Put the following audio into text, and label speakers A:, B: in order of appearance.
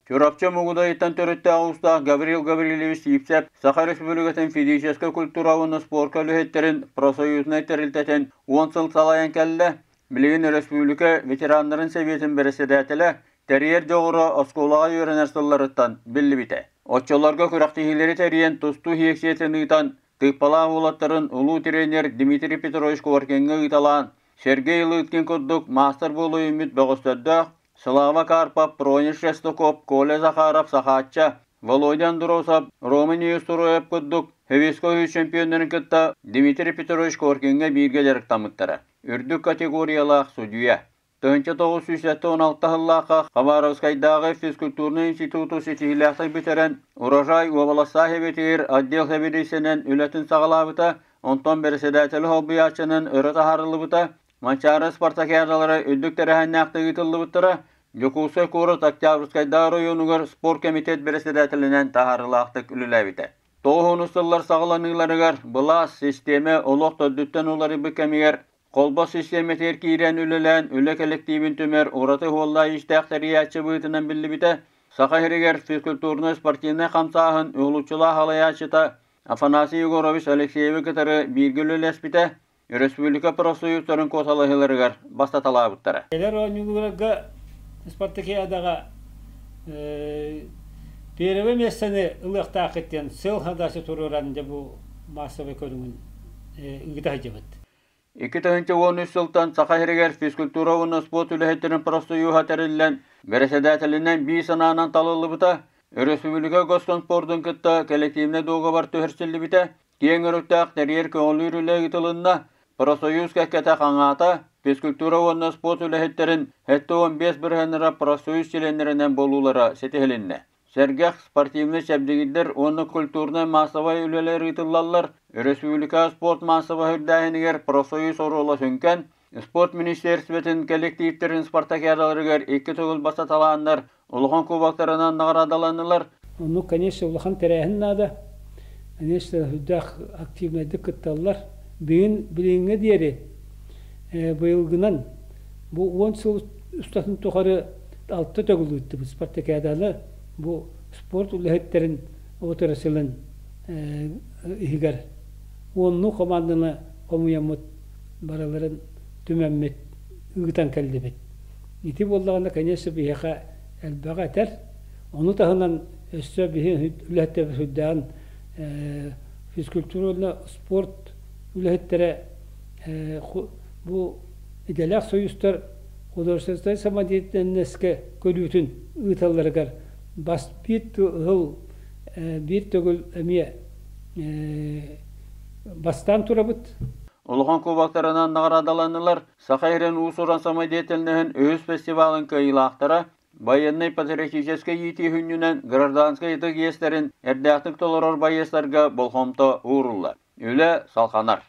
A: Чурапчы Мугудайыттан төрүттээх уустаах Гаврил Гаврильевич Сивцев Саха Республикатын физическэй культура уонна спорка үлэһиттэрин профсоюзнай тэрилтэтин 10 сыл салайан кэллэ. Билигин өрөспүүбүлүкэ ветераннарын сэбиэтин бэрэссэдээтэлэ, тэрийэр дьоҕура оскуолаҕа үөрэнэр сылларыттан биллибитэ. Оччолорго күрэхтэһиилэри тэрийэн тустуу сиэксийэтин ыытан, тыыппалаах уолаттарын улуу тренер Дмитрий Петрович Куваркиҥҥа ыыталаан, Сергей Лыткин курдук маастар буола үүммүт бөҕөстөрдөөх Слава Карпов, Проня Шестаков, Коля Захаров, Сахаачча, Володя Андросов, Рома Неустроев курдук Хевиско үс чемпионнарын кытта Дмитрий Петрович Коркиҥҥа бииргэ дьарыктаммыттара. Үрдүк категориялаах судьуйа. 1976 сыллаахха Хабаровскайдааҕы физкультурнай институту ситиһиилээхтик бүтэрэн, Урожай уобаластаах эбэтигэр отдел сэбиэдиссэйинэн үлэтин саҕалаабыта, онтон бэрэссэдээтэли солбуйааччынан өрө таһаарыллыбыта, Манчаары спартакиадалара үрдүк тэрээһиннээхтик ыытыллыбыттара. Дьокуускай куорат Октябрьскайдааҕы оройуонугар спорткомитет бэрэссэдээтэлинэн таһаарыылаахтык үлэлээбитэ. Тоҕус сыллар саҕаланыыларыгар былаас систиэмэ олох төрдүттэн уларыйбыт кэмигэр Холбос систиэмэтигэр киирэн үлэлээн үлэ кэлэктиибин түмэр ураты уоллаах-иистээх тэрийээччи быһыытынан биллибитэ. Саха сиригэр физкультурнай-спортивнай хамсааһын уһулуччулаах салайааччыта Афанасий Егорович Алексеевы кытары бииргэ үлэлэспитэ. Өрөспүүбүлүкэ профсоюзтарын куоталаһыыларыгар бастаталаабыттара.
B: Кэлэр оонньууларга спартакиадаҕа первое миэстэни ылыахтааххыт диэн сыл хадасы туруоран дьэ бу массовай көрүҥүн ыыта сылдьыбыт.
A: 2013 сылтан Саха сиригэр физкультура уонна спорт үлэһиттэрин профсоюһа тэриллэн, бэрэссэдээтэлинэн биир санаанан талыллыбыта, өрөспүүбүлүкэ госкомспордун кытта кэлэктиибинэй дуогабар түһэрсиллибитэ, Киэҥ өрүттээх тэрийэр көҕүлүүр үлэ ыытылынна, профсоюз кэккэтэ хаҥаата, физкультура уонна спорт үлэһиттэрин 75 бырыһыаннара профсоюз чилиэннэринэн буолуулара ситиһилиннэ. Сэргэх спортивнай чэбдигирдэр уонна культурнай-маассабай үлэлэр ыытыллаллар. Өрөспүүбүлүкэ спорт маассабай үрдээһинигэр профсоюз оруола сүҥкэн. Спорт министиэристибэтин кэллэктииптэрин спартакиадаларыгар икки төгүл бастаталааннар улахан кубоктарынан наҕараадаланнылар.
B: Оннук, конечно, улахан тэрээһин наада. Конечно, сүрдээх активнайдык кытталлар. Бүгүн билиҥҥэ диэри быйылгынан бу 10 сыл устатын тухары алта төгүл ыыттыбыт спартакиаданы бу спорт үлэһиттэрин отраслын иһигэр уоннуу команданы хомуйаммыт барыларын түмэммит ыытан кэллибит. Ити буоллаҕына, конечно, биһиэхэ элбэҕи этэр. Ону таһынан өссө биһи үлэһиттэрбит сүрдээҕин физкультура уонна спорт үлэһиттэрэ бу идэлээх союзтар художественнай самодеятельноска көрүүтүн ыыталларыгар бас биир тыл биир төгүл эмиэ бастаан турабыт.
A: Улахан кубоктарынан наҕараадаланнылар Саха сирин уус-уран самодеятельноһын үһүс фестивалын кыайыылаахтара, байыаннай-патриотическай иитии сүнньүнэн гражданскай ытык иэстэрин эрдээхтик толорор байыастарга болҕомто ууруллар. Үлэ салҕанар.